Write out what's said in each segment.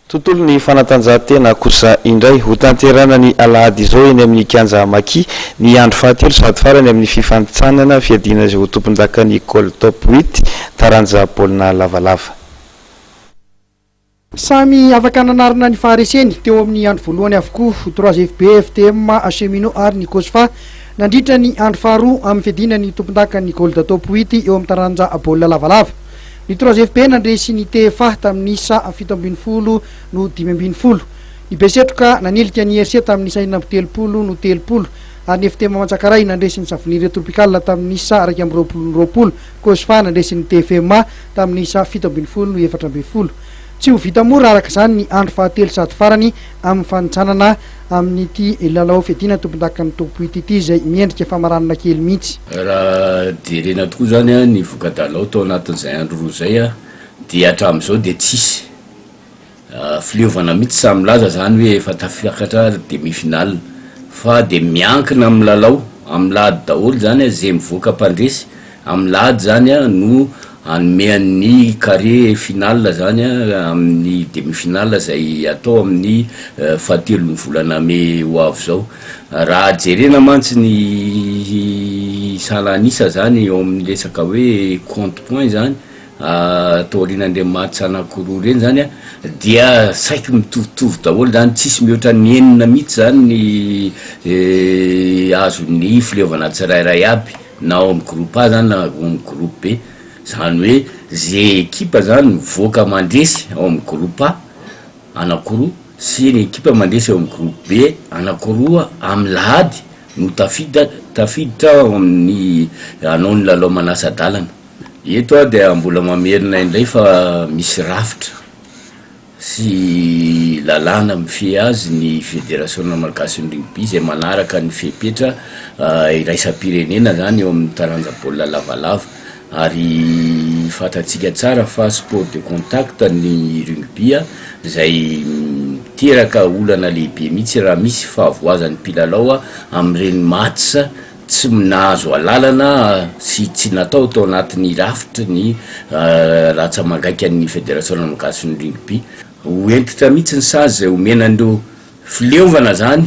Tontolon'ny fanatanjahantena kosa indray, hotanterahina ny alahady izao eny amin'ny kianja Maki ny andro fahatelo sady farany amin'ny fifanintsanana fiadiana izay ho tompondakan'ny Gold Top Huit, taranja baolina lavalava. Samy afaka nanarina ny fahareseny teo amin'ny andro voalohany avokoa Trois FB, FTM, Cheminot ary ny Cosfa nandritra ny andro faharoa amin'ny fiadiana ny tompondakan'ny Gold Top Huit eo amin'ny taranja baolina lavalava. Ny Trois FB nandresy ny TFA tamin'ny isa 17 no 15. Ny Besetroka nanilika ny IRC tamin'ny isa 36 no 30 ary ny FTM Manjakaray nandresy ny Savonnerie Tropical tamin'ny isa 21 no 20. Cosfa nandresy ny TFMA tamin'ny isa 17 no 14. Tsy ho vita mora araka izany ny andro fahatelo sady farany amin'ny fanintsanana amin'ity lalao fiadiana tompondakan'ny Top Huit ity izay miendrika famaranana kely mihitsy. Raha jerena tokoa izany ny voka-dalao tao anatin'izay andro roa izay dia hatramin'izao dia tsisy Fileovana mihitsy samy milaza zany hoe efa tafiakatra demi finale fa de miankina amin'ny lalao amin'ny lahady daholo zany a ze mivoaka mpandresy amin'ny lahady zany a no hanome an'ny carré finale zany a amin'ny demi finale zay atao amin'ny fahatelon'ny volana mey ho avy zao. Raha jerena mantsy ny salan'isa zany eo amin'ny resaka hoe compte point zany Taorian'ireny match anankiroa ireny zany an, dia saiky mitovitovy daholo zany, tsisy mihoatra ny enina mihitsy zany ny azon'ny fileovana tsirairay aby, na ao amin'ny groupe A zany na ao amin'ny groupe B, zany hoe ze ekipa zany mivoaka mandresy ao amin'ny groupe A anankiroa sy ny ekipa mandresy ao amin'ny groupe B anankiroa amin'ny lahady no tafita tafiditra ao amin'ny hanao ny lalao manasa-dalana. Eto aho dia mbola mamerina indray fa misy rafitra sy lalàna mifehy azy ny Federasiona Malgasin'ny Rugby izay manaraka ny fepetra iraisam-pirenena izany eo amin'ny taranja baolina lavalava ary fantatsika tsara fa sport de contact ny rugby izay miteraka olana lehibe mihitsy raha misy fahavoazan'ny mpilalao amin'ireny match Tsy nahazo alalana sy tsy natao tao anatin'ny rafitry ny rantsa-mangaikan'ny Federasiona Malgasin'ny Rugby. Ho hentitra mihitsy ny sazy izay omena an'ireo fileovana izany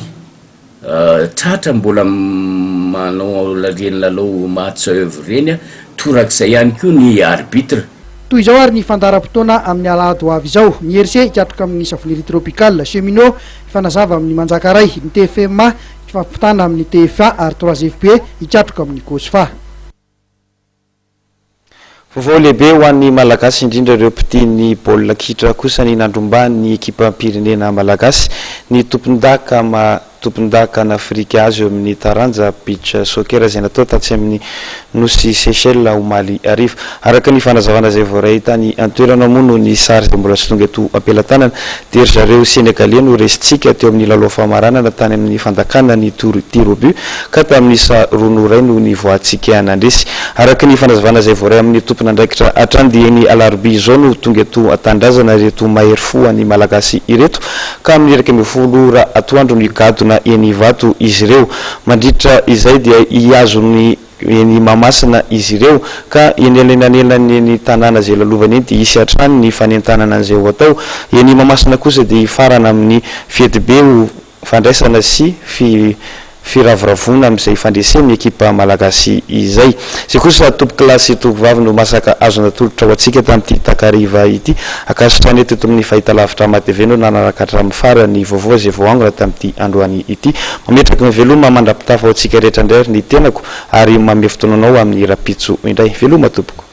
tratra mbola manao ireny lalao match oeuvre ireny, torak'izay ihany koa ny arbitre. Toy izao ary ny fandaharam-potoana amin'ny alahady ho avy izao, ny RC hikatroka amin'ny Savonnerie Tropicale, Cheminot hifanazava amin'ny Manjakaray, ny TFMA Hifampitana amin'ny TFA ary Trois FB hikatroka amin'ny Cosfa. Vaovao lehibe ho an'ny Malagasy indrindra ireo mpitia ny baolina kitra kosa ny nandrombahan'ny ekipam-pirenena malagasy ny tompondaka maha tompondakan'Afrika azy eo amin'ny taranja beach soccer izay natao tatsy amin'ny nosy Seychelles omaly hariva. Araka ny fanazavana izay voaray tany an-toerana moa noho ny sary izay mbola tsy tonga eto am-pelatanana dia ry zareo Senegaley no resintsika teo amin'ny lalao famaranana tany amin'ny fandakana ny tour tir au but ka tamin'ny isa roa noho iray no nivoahantsika nandresy. Araka ny fanazavana izay voaray amin'ny tompon'andraikitra hatrany dia eny alarobia izao no tonga eto an-tanindrazana ireto mahery fo an'ny Malagasy ireto ka amin'ny 11 ora atoandro no higadona eny Ivato izy ireo. Mandritra izay dia hihazo ny eny Mahamasina izy ireo, ka eny anelanelan'ny eny tanàna izay lalovany eny dia hisy hatrany ny fanentanana an'izay ho atao. Eny Mahamasina kosa dia hifarana amin'ny fetibe ho fandraisana sy firavoravoana amin'izay fandresen'ny ekipa malagasy izay. Izay kosa tompokolahy sy tovovavy no masaka azo natolotra ho antsika tamin'ity takariva ity. Ankasitrahana eto eto amin'ny fahitalavitra Amatv no nanaraka hatramin'ny farany ny vaovao izay voaangona tamin'ity androany ity. Mametraka ny veloma mandra-pitafa ho antsika rehetra indray ary ny tenako ary manome fotoana anao amin'ny rahampitso indray. Veloma tompoko.